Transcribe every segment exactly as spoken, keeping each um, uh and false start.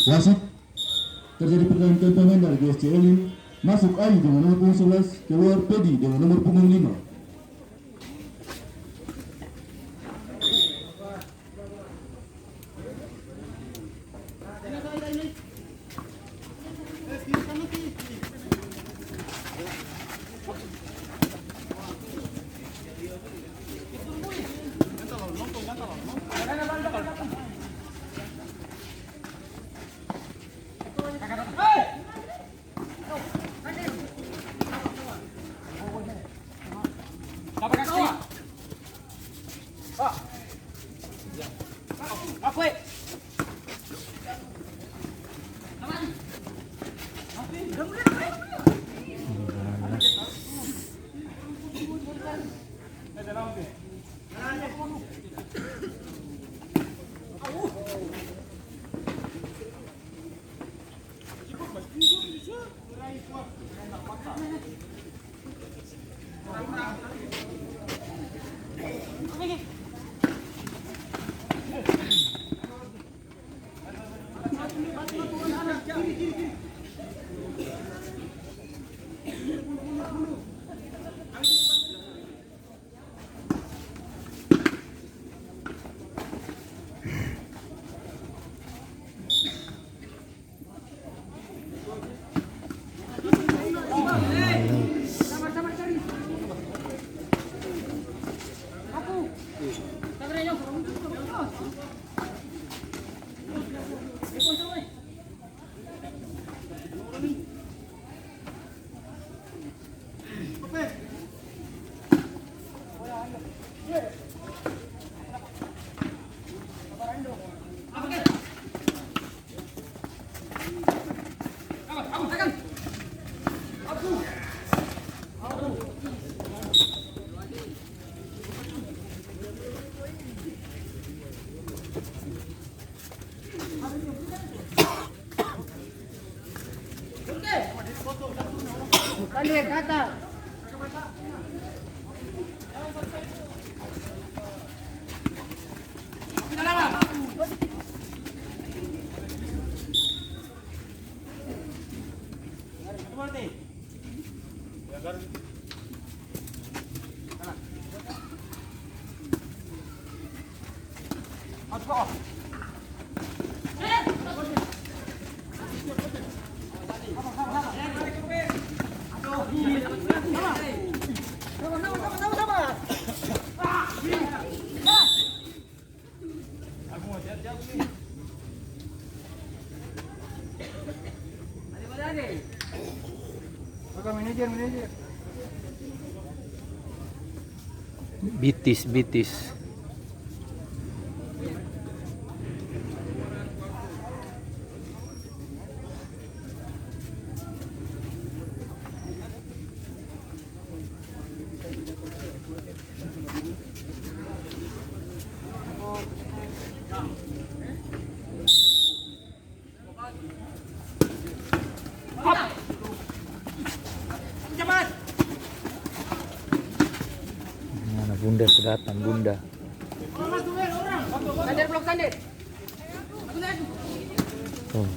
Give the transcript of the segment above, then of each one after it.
Wasit, terjadi pergantian pemain dari G S C Elim, masuk Ayu dengan nomor punggung sebelas, keluar Pedi dengan nomor punggung lima. Bitis, bitis. Mana bunda su datang, bunda. Tuh.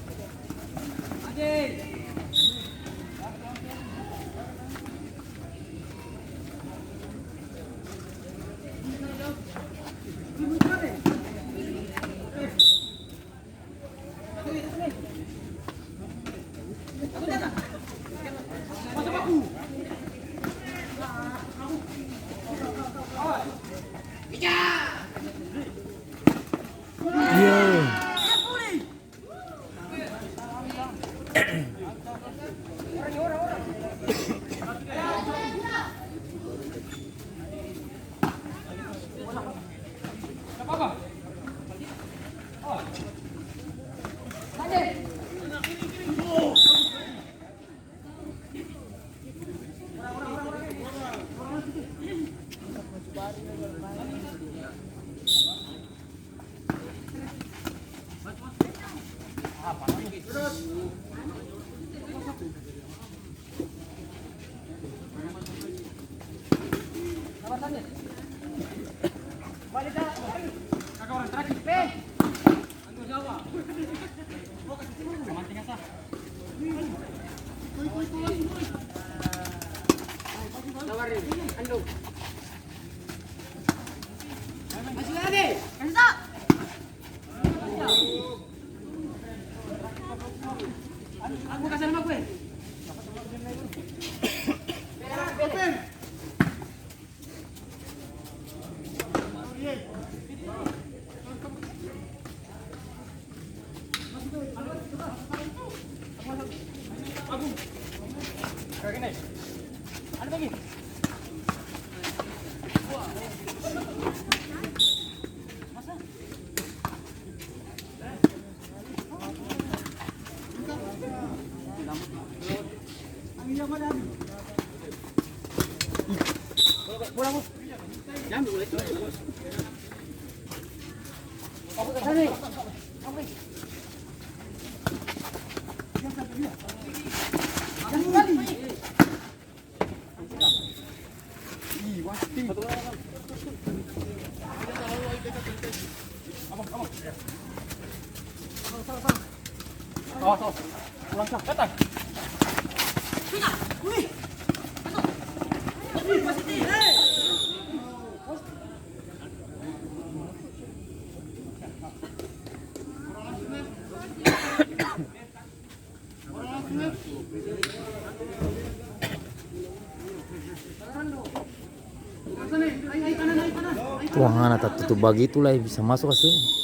Tuang ana tatutup bagitu lai bisa maso ka sini.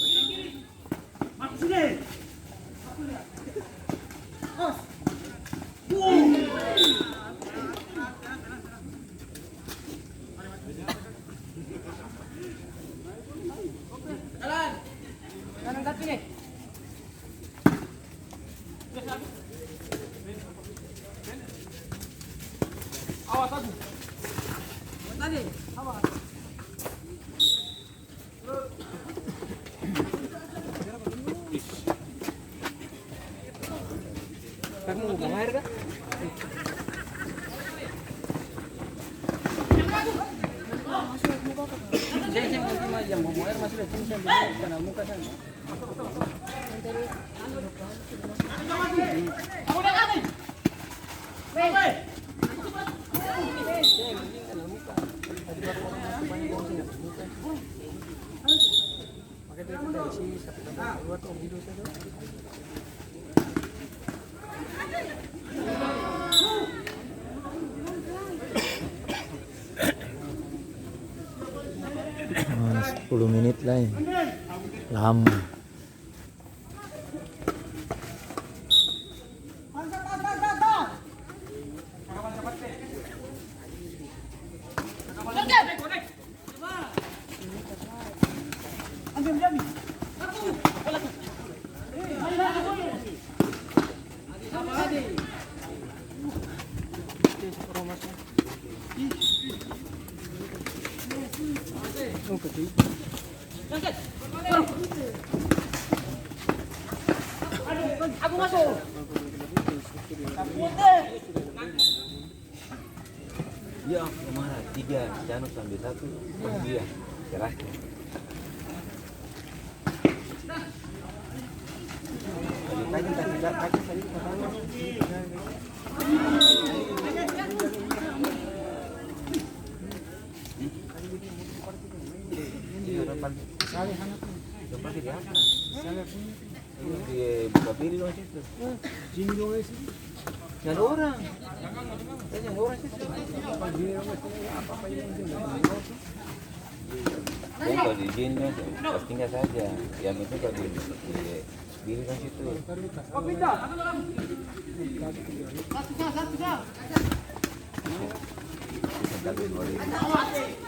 Ah, sepuluh menit lai. Lama. Pas, pas, pas, pas, pas. Iya, yang mana? Tiga, Janus ambil satu, iya, terakhir. Di buka diri dong situ. Sini dong, eh, sini. Sini ada orang. Eh, sini ada orang situ. Jadi kalau di sini kan, pas tinggal saja. Yang penting kalau di, di diri dong situ.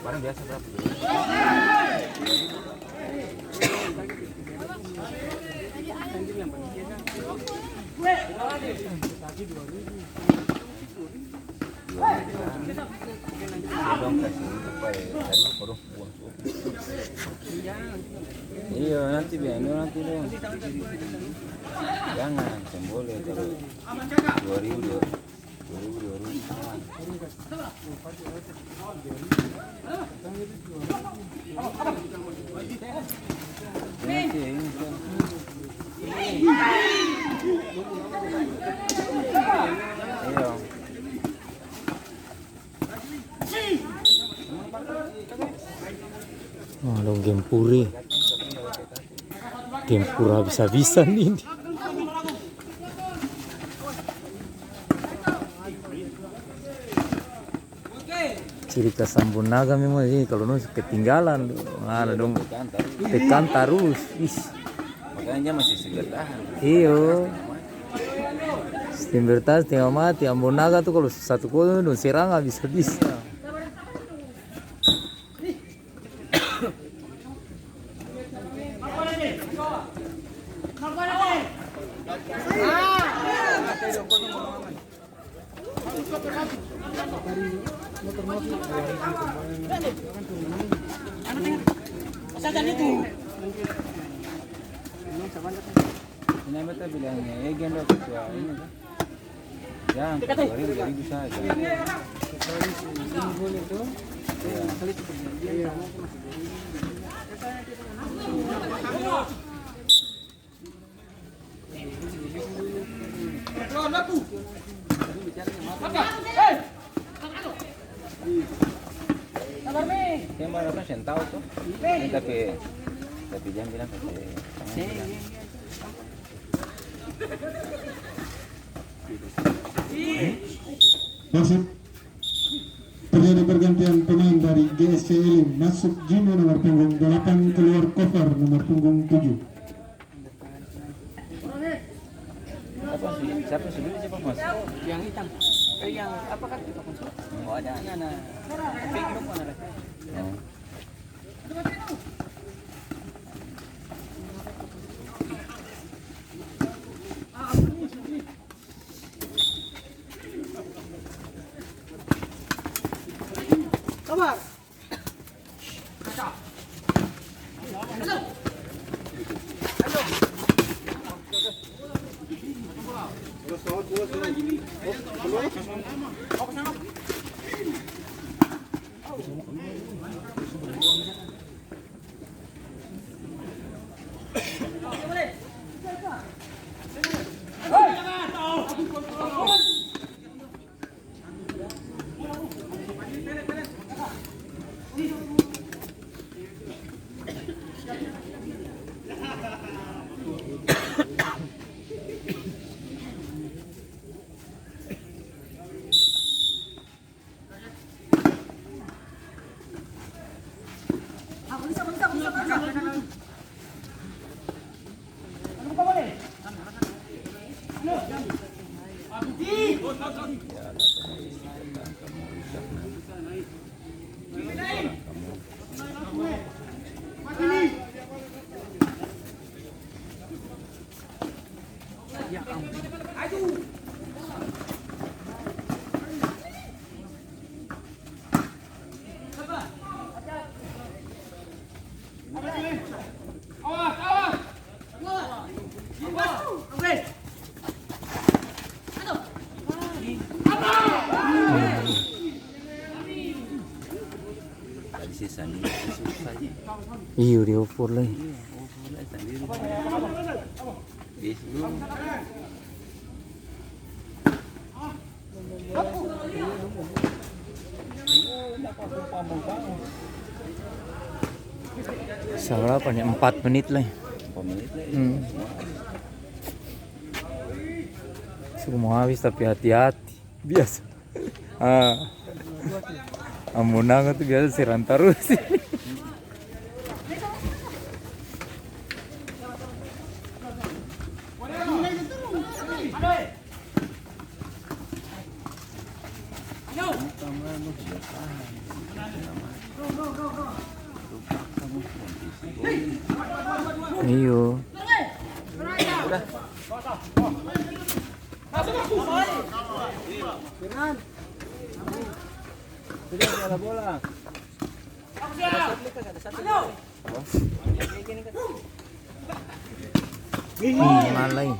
Barang biasa berapa? Iya, nanti biar ini nanti dong. Jangan, seng boleh kalau dua ribu dua. Oh, dong gempur e. Gempur habis-habisan ini. Ciri khas Ambon Naga memang ini, kalo dong ketinggalan, mana dong tekan tarus. Is. Makanya dia masih bisa bertahan. Iyo. Setengah bertahan, setengah mati. Ambon Naga tuh kalo satu kosong dong serang habis-habis. Ini beta bilang, eh, gendong ketua ini, kan? Jang, dua ribu, dua ribu saja. Iya. Dia marah apa, seng tau to. Ini tapi, tapi jang bilang kasi tangan bilang. Wasit, terjadi pergantian pemain dari G S C Elim, masuk Jimmy nomor punggung delapan, keluar Kofar nomor punggung tujuh. Siapa su-, siapa su dulu, siapa masuk? Yang hitam. Eh, yang apa kan kita masuk? Oh, ada. Yang mana? Tapi itu mana ada? Oh. Isi sandiri, susah saja. Iyo, di opor lai. Iya, opor lai sandiri. Di sebelum. Sa berapa nih? Empat menit lai. Empat menit lai. Hmm. Su mo habis, tapi hati-hati. Biasa. Ah. Ambon Naga tu biasa serang tarus. Iyo. Hmm, malai.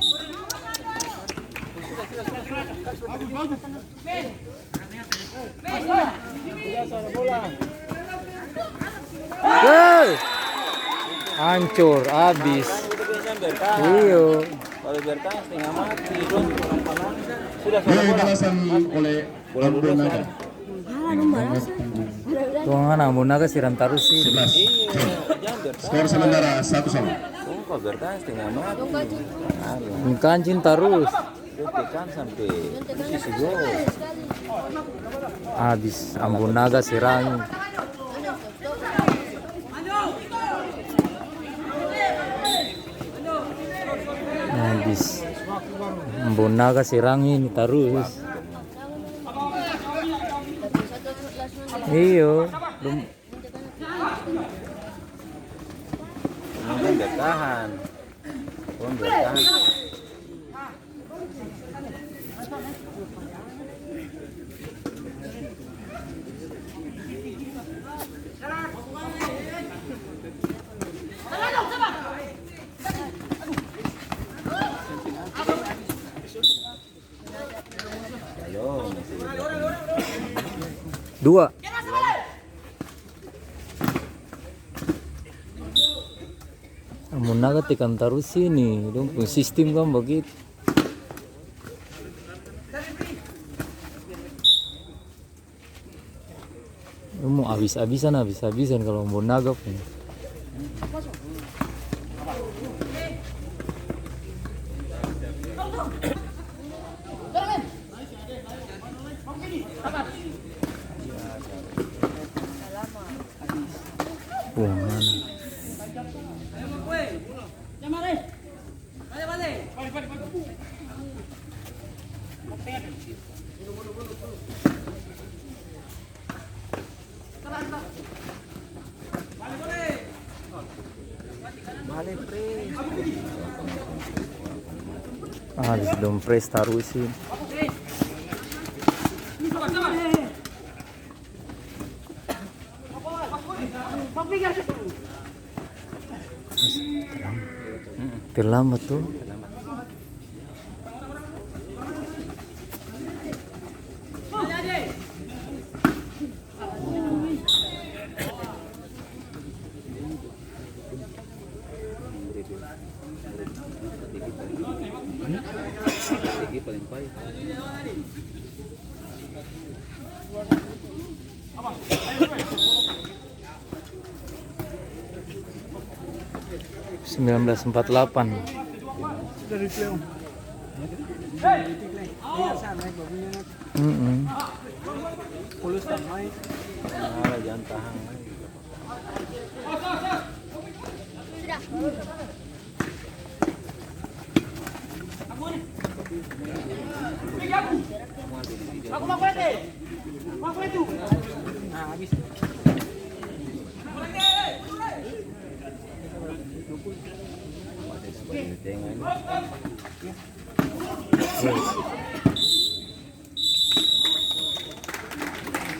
Hei! Hancur, abis. Iyo. Kalau bertahan setengah mati, bro. Sudah, sudah, bola. Balasan oleh Ambon Naga. Tuang ana, Ambon Naga siram tarus sih. Sebelas. Skor sementara satu sama. Kancing tarus. Abis Ambon Naga serang. Abis Ambon Naga serang ini tarus. Iyo, dong bertahan. Dong bertahan. Dua. Ambon Naga tekan tarus sini, dong pung sistem kan bagitu. Dong mo abis-abisan, abis-abisan kalo Ambon Naga pung. Wah, mana? Ah, di dong pres tarus sih. Terlambat tuh. Sembilan belas empat delapan. Mm-mm.